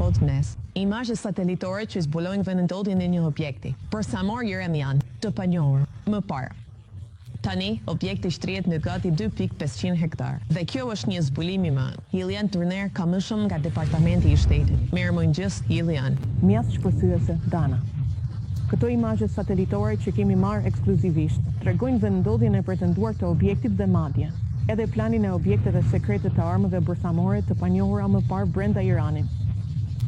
Fot Nes. Imazhe satelitore që zbulojnë vendndodhjen e një objekti bërthamor iranian, të panjohur më parë. Tani, objekti shtrihet në gati 2,500 hektarë. Dhe kjo është një zbulim i madh. Jillian Turner ka më shumë nga Departamenti i Shtetit. Mirëmëngjes, Jillian. Mjaft shpërthyese, Dana. Këto imazhe satelitore që kemi marrë ekskluzivisht, tregojnë vendndodhjen e pretenduar të objektit dhe madje, edhe planin e objekteve sekrete të armëve bërthamore të panjohura më parë brenda Iranit.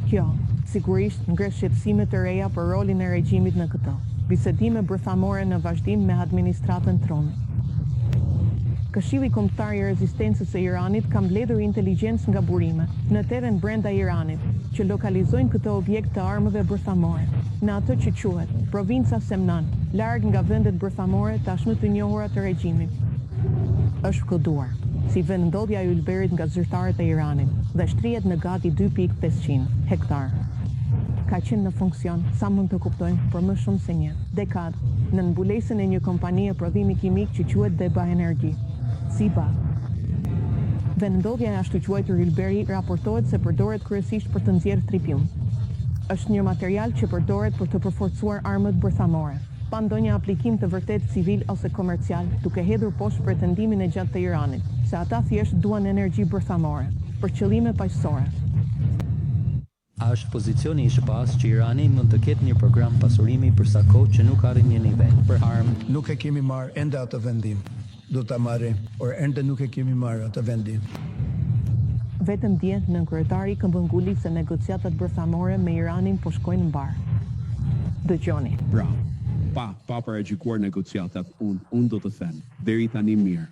Kjo, sigurisht, ngre shqetësime të reja për rolin e regjimit në këto bisedime bërthamore në vazhdim me administratën Trump. Këshilli Kombëtar i Rezistencës së Iranit ka mbledhur inteligjencë nga burime në terren brenda Iranit, që lokalizojnë këtë objekt të armëve bërthamore, në atë që quhet provinca Semnan, larg nga vendet bërthamore tashmë të njohura të regjimit. Është koduar si vendndodhja e ylberit nga zyrtarët e Iranit dhe shtrihet në gati 2,500 hektarë. Ka qenë në funksion, sa mund të kuptojmë, për më shumë se një dekadë, nën mbulesën e një kompanie prodhimi kimik që quhet Deba Energy. Siba. Vendndodhja e ashtuquajtur ylberi raportohet se përdoret kryesisht për të nxjerrë tritium. Është një material që përdoret për të përforcuar armët bërthamore, pa ndonjë aplikim të vërtetë civil ose komercial, duke hedhur poshtë pretendimin e gjatë të Iranit, se ata thjesht duan energji bërthamore, për qëllime paqësore. A është pozicioni i SHBA-së që Irani mund të ketë një program pasurimi për sa kohë që nuk arrin një nivel për armë? Nuk e kemi marrë ende atë vendim. Do ta marrim, por ende nuk e kemi marrë atë vendim. Vetëm dje, nënkryetari këmbënguli se negociatat bërthamore me Iranin po shkojnë mbarë. Dëgjoni. Pra, pa, pa paragjykuar negociatat, unë, unë do të them, deri tani mirë.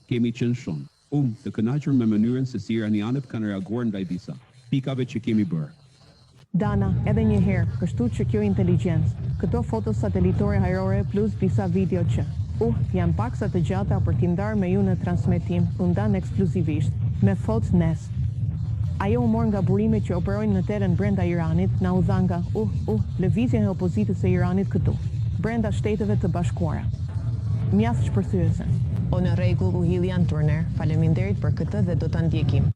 Kemi qenë shumë, um, të kënaqur me mënyrën se si iranianët kanë reaguar ndaj disa pikave që kemi bërë. Dana, edhe një herë, kështu që kjo inteligjencë, këto foto satelitore ajrore plus disa video që, uh, janë paksa të gjata për t'i ndarë me ju në transmetim, u ndanë ekskluzivisht, me Fot Nes. Ajo u mor nga burime që operojnë në terren brenda Iranit, na u dha nga, uh, uh, lëvizja e opozitës së Iranit këtu, brenda Shteteve të Bashkuara. Mjaft shpërthyese. O në rregull, Jillian Turner, faleminderit për këtë dhe do ta ndjekim.